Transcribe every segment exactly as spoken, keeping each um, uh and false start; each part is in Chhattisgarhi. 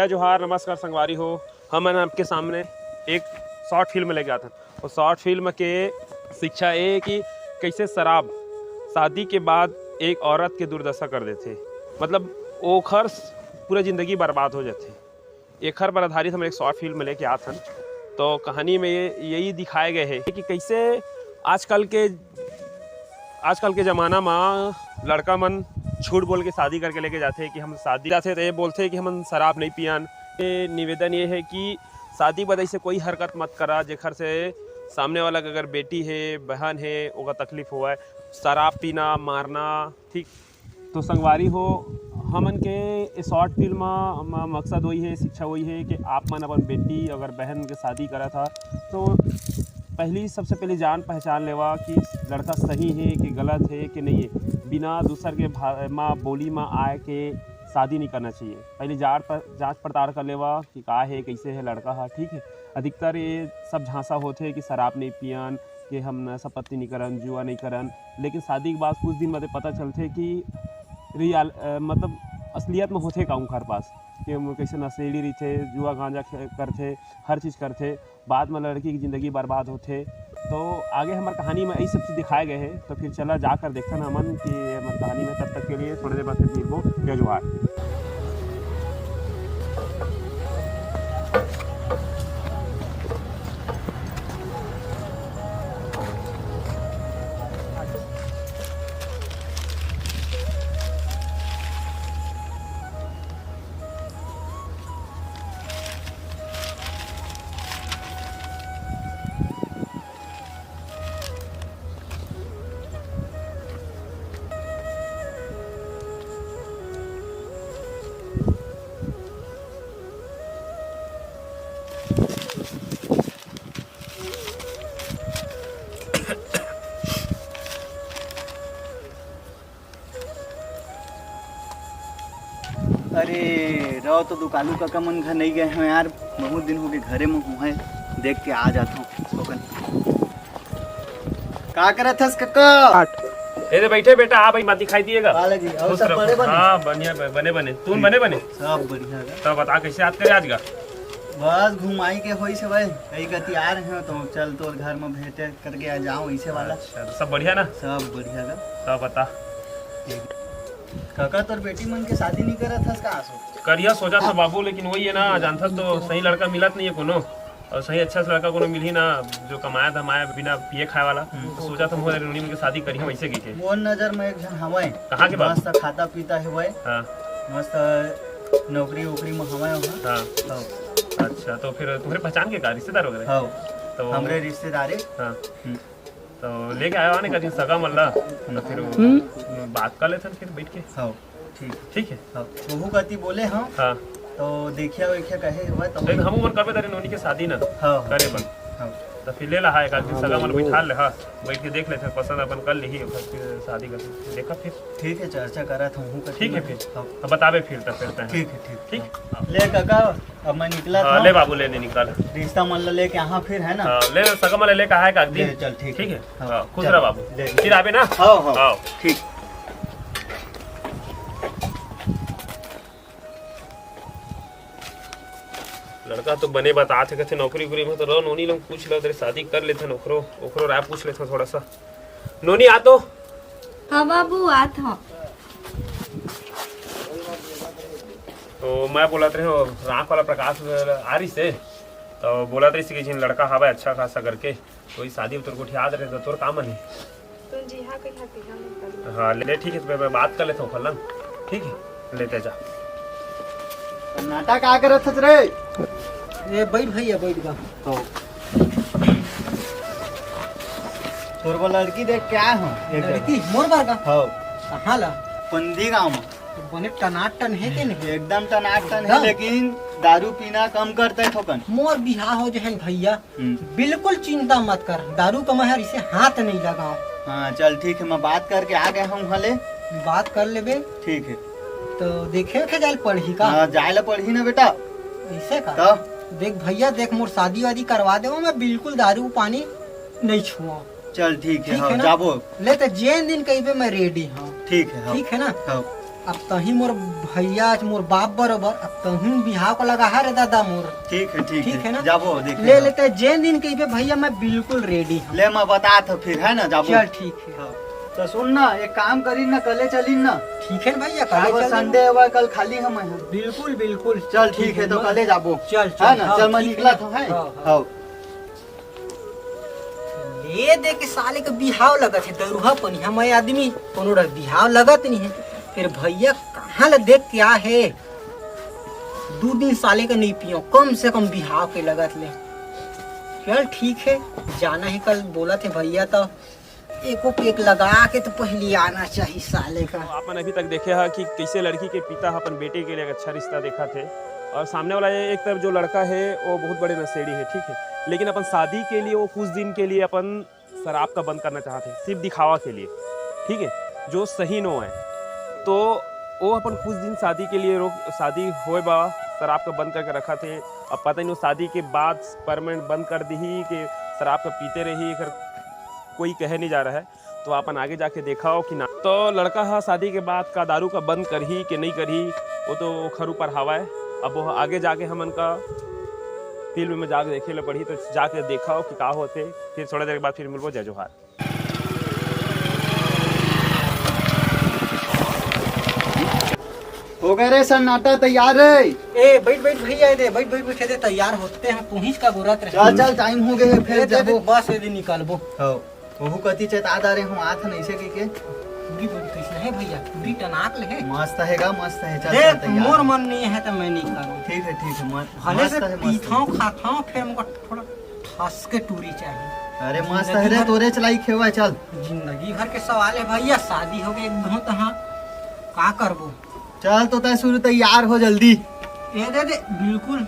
जोहार, नमस्कार संगवारी हो, हमन आपके सामने एक शॉर्ट फिल्म लेके आथन। और शॉर्ट फिल्म के शिक्षा ये कि कैसे शराब शादी के बाद एक औरत के दुर्दशा कर देथे, मतलब ओखर पूरा जिंदगी बर्बाद हो जाथे। एखर पर आधारित हम एक शॉर्ट फिल्म लेके आथन। तो कहानी में ये यही दिखाए गए है कि कैसे आजकल के आजकल के जमाना म लड़का मन झूठ बोल के शादी करके लेके जाथे कि हम शादी जाथे तो ये बोलथे कि हमन शराब नहीं पियन। ये निवेदन ये है कि शादी बाद ऐसे कोई हरकत मत करा जेखर से सामने वाला के अगर बेटी है, बहन है, ओकर तकलीफ होवय। शराब पीना, मारना, ठीक। तो संगवारी हो, हमन के ए शॉर्ट फिल्म म, म, मकसद वही है, शिक्षा वही है कि आप मन अपन बेटी अगर बहन के शादी करत हा तो पहली, सबसे पहले जान पहचान लेवा कि लड़का सही है कि गलत है कि नहीं है। बिना दूसर के भा- मा बोली मा आए के शादी नहीं करना चाहिए। पहले जांच प- जांच पड़ताल कर लेवा कि का है, कैसे है लड़का हा, ठीक है। अधिकतर ये सब झांसा होथे कि शराब नहीं पियन, कि हम नशा पत्ती नहीं करन, जुआ नहीं करन, लेकिन शादी के बाद कुछ दिन बाद पता चलथे कि रियल अ, मतलब असलियत में होथे का उनकर पास, कि वो कैसे नशेड़ी रहिथे, जुआ गांजा खे- करथे, हर चीज़ करथे। बाद में लड़की की जिंदगी बर्बाद होथे। तो आगे हमार कहानी में यही सब चीज़ दिखाए गए हैं। तो फिर चला जाकर देखथन हमन कि हमर कहानी में। तब तक के लिए थोड़ी देर बाद फिर मिलबो। जय जोहार। अरे, रहो तो दुकालू काका मन घर नहीं गए हैं यार, बहुत दिन हो गए घरे में हूँ है, देख के आ जाता हूँ। का करत हस काका? ए दे बैठे बेटा, आ भाई, मत दिखाई दिएगा। काला जी, और खुश सब रहो। बड़े बने? हाँ, बढ़िया, बने बने। तू बने बने? सब बढ़िया है। तब बता, कैसे याद करे आज का? बस घुमाई के होई से भाई, कई कती आ रहे हो तो चल तोर घर में भेंटे करके आ जाओ, इसे वाला। अच्छा, तो सब बढ़िया ना? सब बढ़िया बा। तब बता। काका, तोर बेटी मन के शादी नहीं करत हस का आसो? करिया सोचा था बाबू, लेकिन वही है ना, जानथस तो सही लड़का मिलत नहीं है कोनो, और सही अच्छा से लड़का कोनो मिलही ना, जो कमाया धमाया बिना पिए खाए वाला। हम्म। तो सोचा था मोर नोनी मन के शादी करिया वैसे की के। मोर नजर में एक झन हवय। कहाँ के बा? मस्त खाता पीता हवय। हाँ। मस्त नौकरी वोकरी में हवय वहाँ। हाँ। हाँ। अच्छा, तो फिर तुम्हारे पहचान के का, रिश्तेदार वगैरह? हाँ। तो हमरे रिश्तेदारी। हाँ। हम्म। तो लेके आया आने का दिन सगा मन ला, तो फिर वो हम्म। बात कर लेथन फिर बैठ के। हाँ, ठीक। ठीक है। हाँ, वहू कती बोले हम। हाँ। तो देखिया वेखिया कहे हुआ तो देख, हम उमर करबे तारे नोनी के शादी ना हाँ, हाँ। करे बन। हाँ। तो फिर ले ला, हाँ, एक आदमी हाँ, सगा मन बोलो। बैठा ले, हाँ, बैठ के देख लेथन, पसंद अपन कर लिही, ओकर फिर शादी कर देखा फिर। ठीक है, चर्चा करा था हूँ कती ठीक है मैं। फिर। हाँ। तो बताबे फिर, तब फिर तय। ठीक है, ठीक। ठीक? हाँ। ले काका, अब मैं निकला हाँ, था। ले बाबू, ले, ले निकाल। रिश्ता मन ला लेके यहाँ फिर, है ना? हाँ, ले सगा मन ला लेके आए का दिन। ले, चल, ठीक ठीक है। है। हाँ, हाँ, खुश चल। रह बाबू। ले, ले। फिर आबे ना? हाँ, हाँ। हाँ। ठीक। लड़का तो बने बतात हे, कथे नौकरी वोकरी में तो रहो, नोनी लोग पूछ लो, तेरे शादी कर लेथन, ओखरो, ओखरो राय पूछ लेथन थोड़ा सा। नोनी आ तो। हाँ बाबू, आत हव। तो मैं बोलत रहे हो, राख वाला प्रकाश आ रही से, तो बोलत रही से कि जिन लड़का हवे अच्छा खासा करके, कोई शादी तोर गोठियात रहे तो तोर का मन हे? तुम जी हाँ कही हाँ, कही हाँ, मैं कर लूँ। हाँ, ले, ले, ठीक है, तो मैं, मैं बात कर लेता हूँ फलन, ठीक है, लेते जा। सन्नाटा का करत हस रे? ए, बैठ भैया, बैठ बा। तो तोर बर लड़की देख के आए हो। एक लड़की? मोर बर का? हाँ। कहाँ ला? पंदी गाँव में। तो बने टनाटन है के नहीं? एकदम टनाटन है, एकदम। लेकिन दारू पीना कम करते थोकन। मोर बिहाव हो जहन भैया, हम्म। बिल्कुल चिंता मत कर, दारू का मैं हर इसे हाथ नहीं लगाऊं। हाँ, चल ठीक है, मैं बात करके आ गया हूँ वहाँ ले। बात कर लेबे। ठीक है। तो देखे के जाए पढ़ी का? हाँ, जाए ला पढ़ी ना बेटा। ऐसे का? तो? देख भैया, देख मोर शादी वादी करवा दे, मैं बिल्कुल दारू पानी नहीं छुआ। चल ठीक है, ठीक हाँ, है ना? जाबो। ले तो जेन दिन कहिबे मैं रेडी हूँ। ठीक है, हाँ। ठीक है ना? हाँ। अब तहीं मोर भैया, आज मोर बाप बरोबर, अब तहीं बिहाव का लगा है रे दादा मोर। ठीक है, ठीक ठीक है। है ना? जाबो, देखे ले जाबो। लेते, जेन दिन कहिबे भैया, मैं बिल्कुल रेडी हूँ। ले, मैं बतात हूँ फिर, है ना, जाबो। चल, ठीक है। हाँ। तो सुन ना, एक काम करी ना, कले चली ना। ठीक है ना भैया, कले अब चल संडे हवा, कल खाली हम हैं। बिल्कुल, बिल्कुल। चल, ठीक ठीक है, है तो ना? कले जाबो। चल, है चल, ना? हाँ, चल, मैं ठीक निकला है। था, है? हाँ, हाँ। हाँ। ले दे के साले के बिहाव लगत हे, दरुहा पनिहा मय आदमी, कोनो डर बिहाव लगत नहीं है। फिर भैया कहाँ ले देख के आ है, दू दिन साले के नहीं पियो, कम से कम बिहाव के लगत ले। चल ठीक है, जाना है कल, बोलत हे भैया, तो एको पेक लगा के तो पहली आना चाहिए साले का। आप मन अभी तक देखे हा कि कैसे लड़की के पिता ह अपन बेटे के लिए एक अच्छा रिश्ता देखा थे, और सामने वाला ये एक तरफ जो लड़का है वो बहुत बड़े नशेड़ी है, ठीक है, लेकिन अपन शादी के लिए वो कुछ दिन के लिए अपन शराब का बंद करना चाहते हैं सिर्फ दिखावा के लिए, ठीक है, जो सही नो है। तो वो अपन कुछ दिन शादी के लिए रोक, शादी होए बा, शराब का बंद करके रखा थे। अब पता नहीं वो शादी के बाद परमानेंट बंद कर दी कि शराब का पीते रही, एकर कोई कहे नहीं जा रहा है। तो अपन आगे जाके देखा हो कि ना। तो लड़का हा शादी के बाद का दारू का बंद करही कि नहीं करही, वो तो ओखर ऊपर हवा है। अब वो आगे जाके हमन का फिल्म में जाके देखे ले पड़ही, तो जाके देखा हो कि का होते। फिर थोड़ा देर के बाद फिर मिलबो। जय जोहार। हो गए रे सन्नाटा, तैयार है? ए, बैठ, बैठ भैया, ए दे, बैठ, बैठ, बैठे दे, तैयार होते हैं, पहुंच का गोरत रहे। चल, चल, टाइम हो गए है, फिर ए दे, जाबो। बस, ए दे, निकालबो। हाँ, वहू कति चेता आ रहे हूँ, आथ नहीं से के, के। पूरी, पूरी कैसे है भैया? पूरी टनाक ले है। मस्त है गा, मस्त है, चल, देख, चल, तैयार मोर है। मन नहीं है तो मैं नहीं करूँ। ठीक है, ठीक है, मस्त, भले मस्त से है, मस्त है। पीथाऊँ, खाथाऊँ, फिर हमको थोड़ा ठस के टूरी चाहिए। अरे मस्त जिंदगी है रे, भर तोरे चलाई खेवा, चल। जिंदगी भर के सवाल है भैया, शादी हो गई एक घूंट, हाँ, का करबो? चल तो तय शुरू, तैयार हो जल्दी। ए दे दे, बिल्कुल।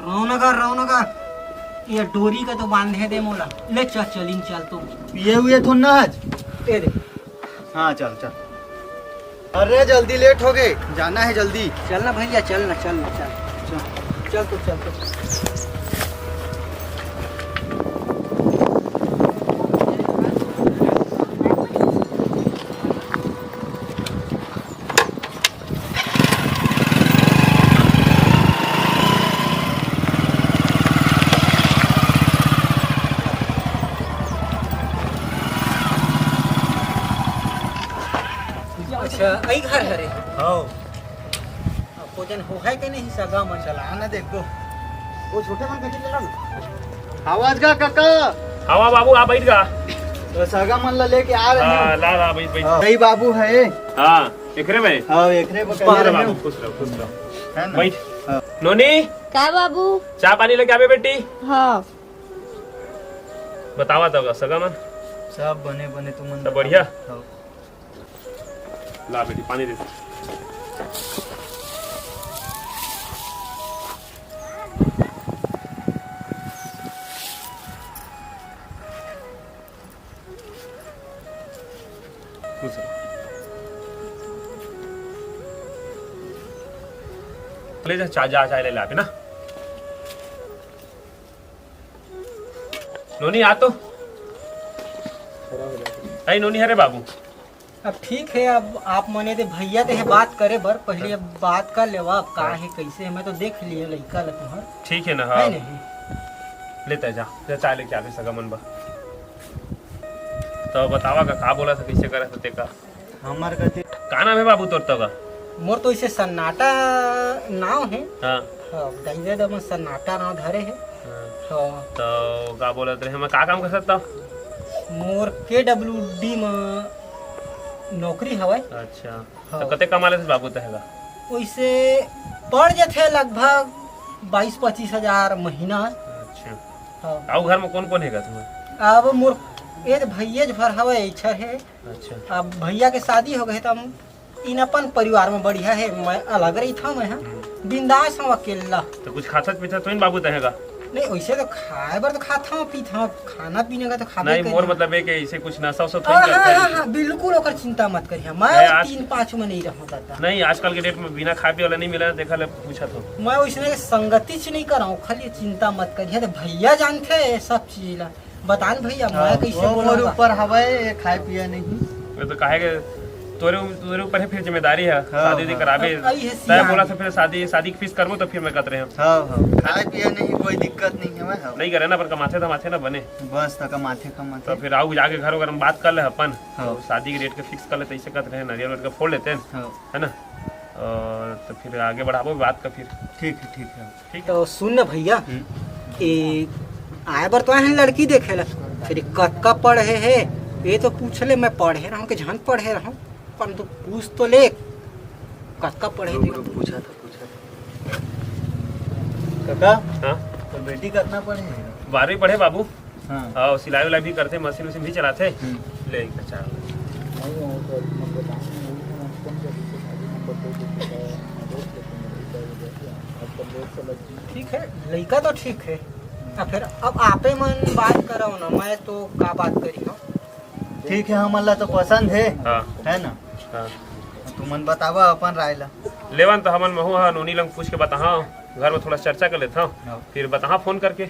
रौनका, रौनका, ये डोरी का तो बांधे दे मोला। ले चल, चलिन चल तो। पिए हुए थो ना आज? ए दे। हाँ, चल, चल। अरे, जल्दी लेट हो गए, जाना है जल्दी। चल ना भैया, चल ना, चल ना, चल। चल। चल तो, चल तो। अच्छा, अई घर हरे। हाँ। अब को जन हो है के नहीं सगा मन? चला ना देखो। वो छोटे मन के चला ना। आवाज गा काका। हवा बाबू, आ बैठ गा। तो सगा मन ला लेके आ रहे हाँ, हैं। ला, ला, बैठ, बैठ। हाँ। सही बाबू है। हाँ, एकरे भाई। हाँ, एकरे बकरिया खुश रह रहे बाबू, हो। खुश रह, खुश रह। है ना? बैठ। हाँ। नोनी, का बाबू? चाय पानी लेके आबे बेटी। हाँ। बतावा तो गा, सगा मन? सब बने, बने, तुमन सब बताओ। बढ़िया? हाँ। ला बेटी, पानी दे। खुश रह। ले जा, चा-, जा, चाय ले ला अभी ना। नोनी, आ तो। आई नोनी, अरे बाबू। अब ठीक है, अब आप मने दे भैया दे है बात करे बर, पहले अब बात कर लेवा, अब का है, कैसे है, मैं तो देख लिए लइका ल तुम्हार। ठीक है ना, हाँ। है नहीं? लेता जा, जा चाय लेके आवे सगा मन बा। तो बतावा का, का बोला था, कैसे करा था तेका? हमार कति का नाम है बाबू तोर तगा? मोर तो इसे सन्नाटा नाम है। हाँ। हाँ, दाई दे दम सन्नाटा नाम धरे है। हाँ। हाँ। तो का बोलत रहे, मैं का काम कर सकता? मोर के डब्ल्यू डी में नौकरी हवय। अच्छा। हाँ। तो कते कमा लेते बाबू तहगा? वैसे पड़ जाते लगभग बाईस पच्चीस हजार महीना। अच्छा। हाँ। आऊ घर में कौन कौन हैगा तुम्हारे? अब मोर ए भैया भर हवय, इच्छा है। अच्छा। अब भैया के शादी हो गए, तो हम इन अपन परिवार में बढ़िया है, मैं अलग रही था, मैं हाँ हम्म। बिंदास हूँ अकेला। तो कुछ खाथत पीथत तो इन बाबू तहेगा? नहीं, वैसे तो खाए बर तो खाता हूँ, पीता हूँ, खाना पीने का तो खाता नहीं, ही मोर करना। मतलब है कि इसे कुछ नशा वशा तो हाँ, नहीं करता हाँ, है? हाँ, हाँ, बिल्कुल ओकर चिंता मत करिए, मैं नहीं, आज तीन पाँच में नहीं रहूँ दादा। नहीं, आजकल के डेट में बिना खाए पिए वाला नहीं मिला, देखा ले पूछा तो। मैं वैसने के संगति च नहीं कराऊँ, खाली चिंता मत करिए, तो भैया जानते हैं सब चीज ला। बता न भैया, मैं हाँ, कैसे वो बोलूँ मोर बा? ऊपर हवय, ये खाए पिए नहीं। मैं तो काहे के तोरे तोरे ऊपर हे फिर जिम्मेदारी हे। हाँ, शादी उदी हाँ। कराबे। अब आई हे तय सियान। बोला था फिर शादी शादी के fix करबो तो फिर मैं कत रहे हूँ। हाँ हाँ, खाए पिए नहीं कोई दिक्कत नहीं हे। हाँ। नहीं करे ना, पर कमाथे धमाथे ना बने। बस तो कमाथे कमाथे। तो फिर आओ जाके घर वगैरह में बात कर ले अपन। हाँ। तो शादी के date के fix कर ले, तो ऐसे कत रहे, नारियल वारियल का फोड़ लेते हैं। हाँ। है ना? और तो फिर आगे बढ़ाबो बात का फिर। ठीक है, ठीक है। ठीक है। तो सुन ना भैया, हम्म। ये आए बर तो आए हैं लड़की देखे ला, फिर कतका पढ़े हे, ये तो पूछ ले, मैं पढ़े रहूं कि झन पढ़े रहूं, पर तू पूछ तो ले, कतका पढ़े रुक, देख। रुक, पूछा था, पूछा था। काका, हाँ? तो बेटी कतना पढ़े हे? बारहवीं पढ़े बाबू। हाँ। हाँ, सिलाई उलाई भी करथे, मशीन उशीन भी चलाथे। हम्म। ले, अच्छा। नहीं, वो तो मतलब बताऊँ, वो तो कौन सा दूसरे शादी नंबर दो दे चुका है, मैं दोस्त लेके मेरे इधर उधर से आजकल दोस्त से लग गई। ठीक है, लइका तो ठीक है। आ, फिर अब आपे मन बात करव ना, मैं तो का बात करी हूँ। ठीक है, हमन ला तो पसंद है, हाँ। है ना? हाँ। तुमन बतावा अपन राय ला। लेवन तो हमन महू हा नोनी लंग पूछ के बताहा, घर में थोड़ा चर्चा कर लेता हूँ, हाँ। फिर बताहा फोन करके।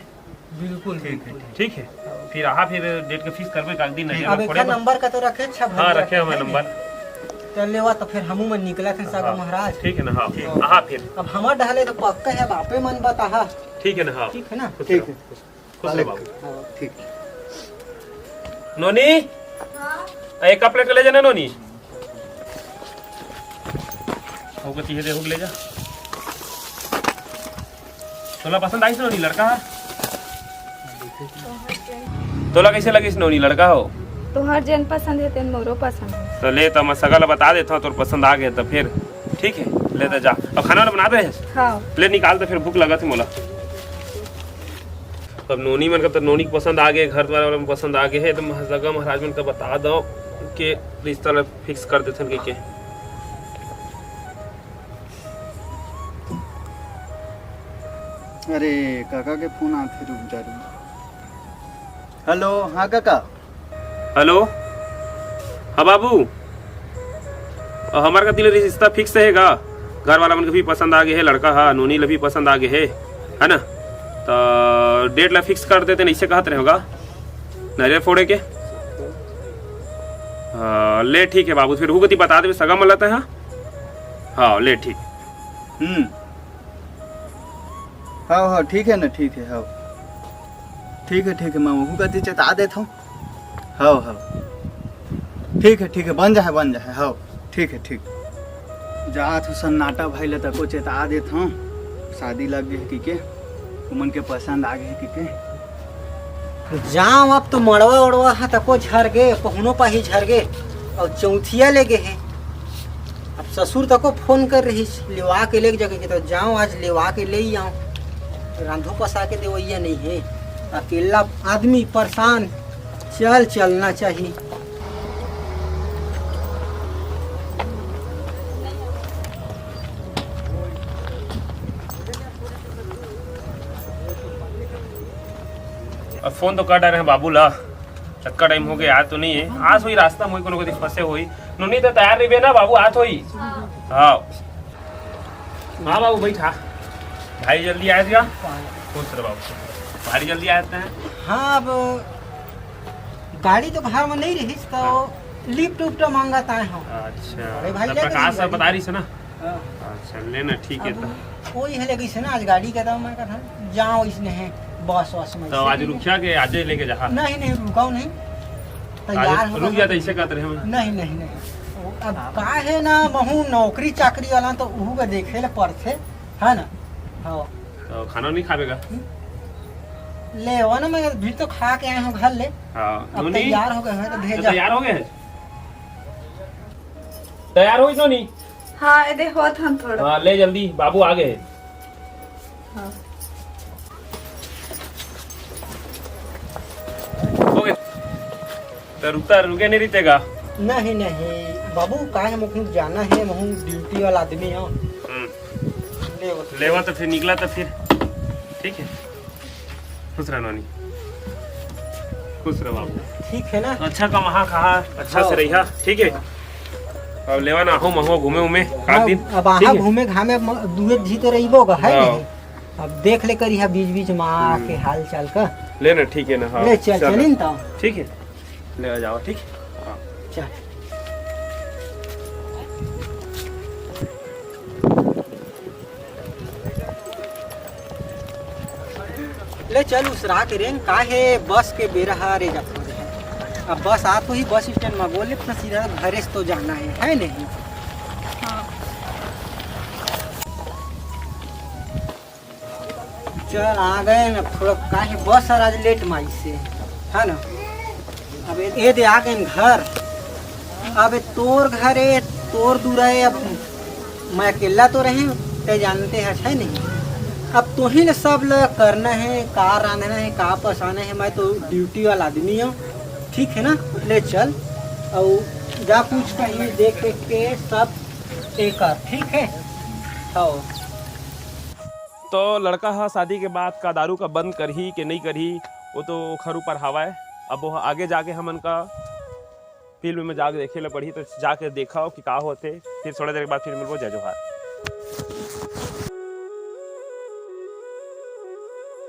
बिल्कुल, ठीक है, बिल्कुल। ठीक है, फिर आहा, फिर date के fix करबे, एक दिन ठीक। नजर अब में एक फोड़े बा। नंबर का तो रखे, अच्छा हाँ, भैया, रखे हमें है ना? नंबर। चल लेवा, तो फिर हमू मन निकला थे सागर हाँ, महाराज। ठीक है ना, हाँ, ठीक। आहा फिर। अब हमार डहले तो पक्का है, बापे मन बताहा। ठीक है ना, हाँ। ठीक है ना? खुश ठीक रहो। है। खुश रहो बाबू। हाँ। ठीक। नोनी, हाँ? एक कप लेके ले जाना नोनी। हो गती है, देखो ले जा। तोला पसंद आइस नोनी लड़का हा? तोला कैसे लगिस नोनी लड़का हो? तोहर जेन पसंद है तेन मोरो पसंद है। तो ले, तो मैं सगा ला बता देता हूँ, तोर पसंद आ गए तो फिर ठीक है, ले तो जा। अब खाना वाना बना दे। हाँ। ले निकाल, तो फिर भूख लगा थी मोला। अब नोनी मन का तो नोनी के पसंद आ गए, घर द्वार वाला मन पसंद आ गए है, तो सगा महाराज मन का बता दो कि रिश्ता ला fix कर देथन कहिके। अरे काका के फोन आथे, रुक जा, रुक। हेलो, हाँ काका। हेलो, हाँ बाबू, अ, हमार कति ले रिश्ता fix हे गा? घर वाला मन के भी पसंद आ गए हे, लड़का हा नोनी ला भी पसंद आ गए हे, है ना? तो date ला fix कर देते, ऐसे कहत रहे होगा नारियल फोड़े के। हाँ, ले ठीक है बाबू, फिर हु कति बता देबे सगा मन ला तैं, हाँ? हाँ, ले ठीक। हम्म। हाँ, हाँ, ठीक है ना, ठीक है, हाँ। ठीक है, ठीक है, मैं वहू कति चेता देत हूँ। हाँ, हाँ। ठीक है, ठीक है, बन जाए, बन जाए, हाँ। ठीक है, ठीक। जात हूँ सन्नाटा भाई ला तको चेता देत हूँ, शादी लग गए कहिके, उमन के पसंद आ गए कहिके। जाओ, अब तो मड़वा उड़वा हा तको झर गे, पहुनो पाही झर गे, और चौथिया ले गे हे। अब ससुर तको फोन कर रहिस, लेवा के ले जाके, तो जाओ, आज लेवा के ले ही आओ। रांधो पसा के देवैया नहीं है, अकेला आदमी परेशान। चल, चलना चाहिए। अब फोन तो कर डारे हैं बाबू ला, अतका टाइम हो गया, याद तो नहीं है। आज होई रास्ता में कोनो कति फंसे होई। नोनी तो तैयार रहिबे ना बाबू, आत होई। हाँ। हाँ बाबू, बैठा। भाई जल्दी आए थे। खुश रहो बाबू। भारी जल्दी आए थे। हाँ, अब गाड़ी तो घर में नहीं रही, तो हाँ। लिफ्ट उफ्ट मांगत आए हो। अच्छा। अरे भाई, तो ले प्रकाश गई सर गाड़ी। बता रही से ना? हाँ। अच्छा, लेना, ठीक है अब तो। कोई है लगी से ना, आज गाड़ी का दाम मैं कहा, जाओ इसने है, बस, बस में तो से आज नहीं। रुकिया के आज ही लेके जा। नहीं, नहीं, रुकाओ नहीं। तैयार आज हो रुक गया। जाता, इसे कहते रहे हम। नहीं, नहीं, नहीं। अब का है ना, महू नौकरी चाकरी वाला तो उहू का देखे ले पड़थे, है ना? हाँ। तो खाना नहीं खाबेगा? ले, वो ना, मैं भी तो खा के आए हूँ घर ले। हाँ, अब नोनी? तैयार हो गए हैं तो तो भेजा। तैयार हो गए हैं? तैयार हो नोनी? हाँ, ए दे होत हन थोड़ा। हाँ, ले जल्दी, बाबू आ गए हैं। हाँ। हो गए। तो रुकता, रुके नहीं रहते का? नहीं, नहीं, बाबू, का है, मुझे जाना है, मैं ड्यूटी वाला आदमी हूँ। हम्म। ले वो। लेवा तो फिर निकला तो फिर, ठीक है। खुश रह नोनी, खुश रह बाबू। ठीक है ना? अच्छा कमाहा खाहा, अच्छा हाँ। से रहिहा, ठीक है। हाँ। अब लेवा ना हो, महू घूमे उमे, काट हाँ, दिन, अब आहा ठीक है? घूमे घामे, म-, दुए जी तो रहिबो गा, है हाँ। नहीं? अब देख ले करिहा बीच बीच में आके हम्म। हाल चाल का। ले ना, ठीक है ना, हाँ, ले चल, चल। चलिन तो। ठीक है, ले आ जाओ, ठीक? हाँ। चल। ले चल उसरा के रेंग, का हे बस के बेरा ह रे जात हो रे। अब बस आत होही, बस स्टैंड म बोले अपना सीधा घरे से तो जाना हे, है नहीं? हाँ। चल आ गए न, थोड़ा का हे बस हर आज लेट म आइस हे, है ना? अब ए, ए दे आ गए घर। अब तोर घर हे, तोर दूरा हे, अब मैं अकेला तो रहे, ते जानते हस, है नहीं? अब तोही ल सब ल करना हे, का रांधना हे, का पसाना हे, मैं तो ड्यूटी वाला आदमी हूँ, ठीक है ना? ले चल, अउ जा कुछ कहीं देख देख के सब ए कर, ठीक है? हाँ। तो लड़का ह शादी के बाद का दारू का बंद करही के नहीं करही, वो तो ओखर ऊपर हवय। अब वो आगे जाके हमन का फिल्म में जाके देखे ला पड़ही, तो जाके देखव कि का होथे। फिर थोड़ा देर के बाद फिर मिलबो। जय जोहार।